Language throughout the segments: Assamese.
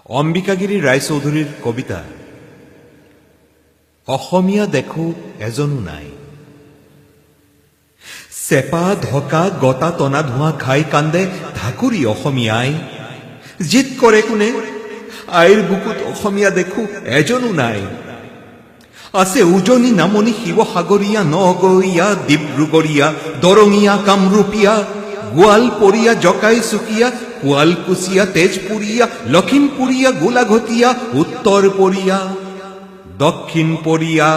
অম্বিকাগিৰী ৰায়চৌধুৰীৰ কবিতা অসমীয়া দেখো এজনো নাই। চেপা ঢকা গতা টনা ধোঁৱা খাই কান্দে ধাকুৰি অসমীয়াই। জিত কৰে কোনে? আইৰ বুকুত অসমীয়া দেখো এজনো নাই। আছে উজনি নামনি শিৱসাগৰীয়া, নগৰীয়া, ডিব্ৰুগড়ীয়া, দৰঙীয়া, কামৰূপীয়া, গোৱালপৰীয়া, জকাই চুকীয়া, শুৱালকুছীয়া, তেজপুৰীয়া, লখিমপুৰীয়া, গোলাঘটীয়া, উত্তৰপৰীয়া, দক্ষিণপৰীয়া,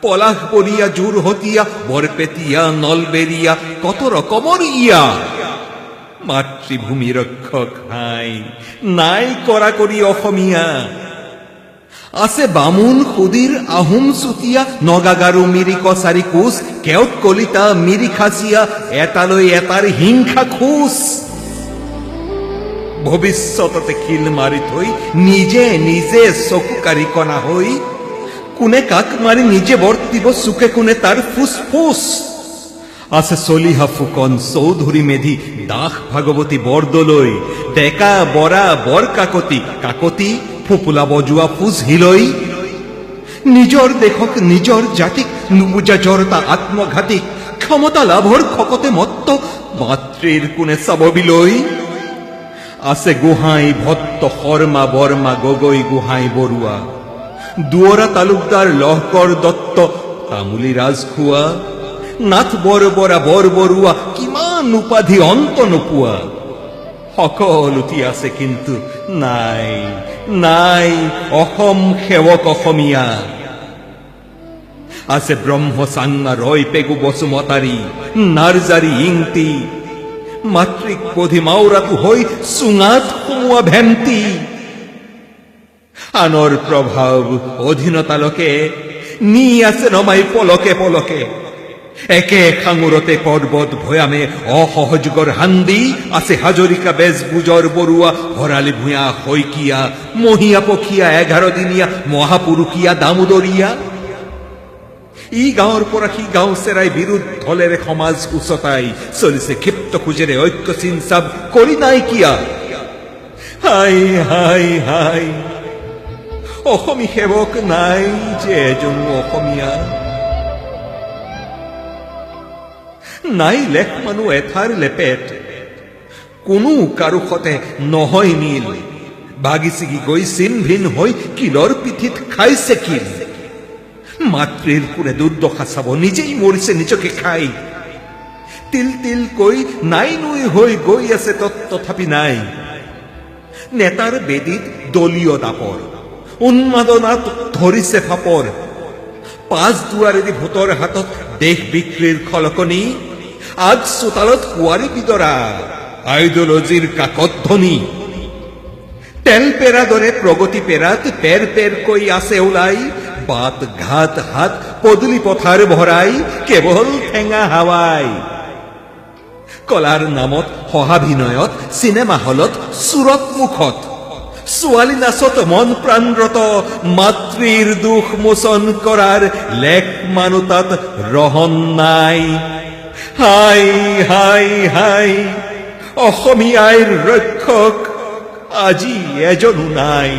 পলাশবৰীয়া, যোৰহটীয়া, বৰপেটীয়া, নলবেৰীয়া, কত ৰকমৰ ইয়া। মাতৃভূমি ৰক্ষক হাই নাই কৰা কৰি অসমীয়া। আছে বামুণ, শূদিৰ, আহোম, চুতীয়া, নগা, গাৰো, মিৰি, কছাৰী, কোচ, কেওট, কলিতা, মিৰি, খাচীয়া, এটালৈ এটাৰ হিংসা খোজ। ভৱিষ্যততে শিল মাৰি থৈ নিজে নিজে চকু কাঢ়ি কণা হৈ কোনে কাক মাৰি নিজে বৰ্তিব চুকে কোনে তাৰ ফুচ ফুচ। আছে চলিহা, ফুকন, চৌধুৰী, মেধি, দাস, ভাগৱতী, বৰদলৈ, ডেকা, বৰা, বৰকাকতি, কাকতি, ফোপোলা বজোৱা ফুচ হিলৈ। নিজৰ দেশক নিজৰ জাতিক নুবুজা জড়তা আত্মঘাতী, ক্ষমতা লাভৰ খকতে মত্ত মাতৃৰ কোনে চাব বিলৈ। আছে গোহাঁই, ভট্ট, শৰ্মা, বৰ্মা, গগৈ, গোহাঁই, বৰুৱা, দুৱৰা, তালুকদাৰ, লহকৰ, দত্ত, তামুলী, ৰাজখোৱা, নাথ, বৰবৰা, বৰবৰুৱা, কিমান উপাধি অন্ত নোপোৱা। সকলোটি আছে কিন্তু নাই নাই অসম সেৱক অসমীয়া। আছে ব্ৰহ্ম, চাংমা, ৰয়, পেগু, বসুমতাৰী, নাৰ্জাৰী, ইংতি, মাতৃক পধি মাওৰাটো হৈ চুঙাত সোমোৱা ভেমটি। আনৰ প্ৰভাৱ অধীনতালকে নি আছে নমাই পলকে পলকে। একে খাঙুৰতে পৰ্বত ভৈয়ামে অসহযোগৰ হান্দি আছে হাজৰিকা, বেজ, বুজৰ, বৰুৱা, ভৰালী, ভূঞা, শইকীয়া, মহীয়া, পখীয়া, 11 দিনীয়া, মহাপুৰুষীয়া, দামোদৰীয়া। ই গাঁৱৰ পৰা সি গাঁও চেৰাই বিৰোধ দলেৰে সমাজ উচতাই চলিছে ক্ষিপ্ত খোজেৰে ঐক্য চিন চাব কৰি নাইকিয়া। হাই হাই হাই, অসমী সেৱক নাই যে এজনো অসমীয়া। নাই লেখ মানুহ এঠাৰ লেপেট, কোনো কাৰো সতে নহয় মিল। ভাগি ছিগি গৈ চিন ভিন হৈ কিলৰ পিঠিত খাইছে কিল। মাতৃৰ কোনে দুৰ্দশা চাব, নিজেই মৰিছে নিজকে খাই। তিল তিলকৈ নাই নুই হৈ গৈ আছে তথাপি নাই। নেতাৰ বেদীত দলীয় দাপৰ, উন্মাদনাত ধৰিছে ফাপৰ। পাঁচ দুৱাৰেদি ভোটৰ হাতত দেশ বিক্ৰীৰ খলকনি, আগ চোতালত কোৱাৰী বিদৰা আইডিঅলজিৰ কাকত ধ্বনি। তেল পেৰা দৰে প্ৰগতি পেৰাত পেৰ পেৰকৈ আছে ওলাই, বাট ঘাট হাত পদূলি পথাৰ ভৰাই কেৱল ঠেঙা হাৱাই। কলাৰ নামত সহাভিনয়ত চিনেমা হলত চুৰত মুখত ছোৱালী নাচত মন প্ৰাণৰত, মাতৃৰ দুখ মোচন কৰাৰ লেখ মানুহ তাত ৰহন নাই। হাই হাই হাই, অসমীয়াইৰ ৰক্ষক আজি এজনো নাই।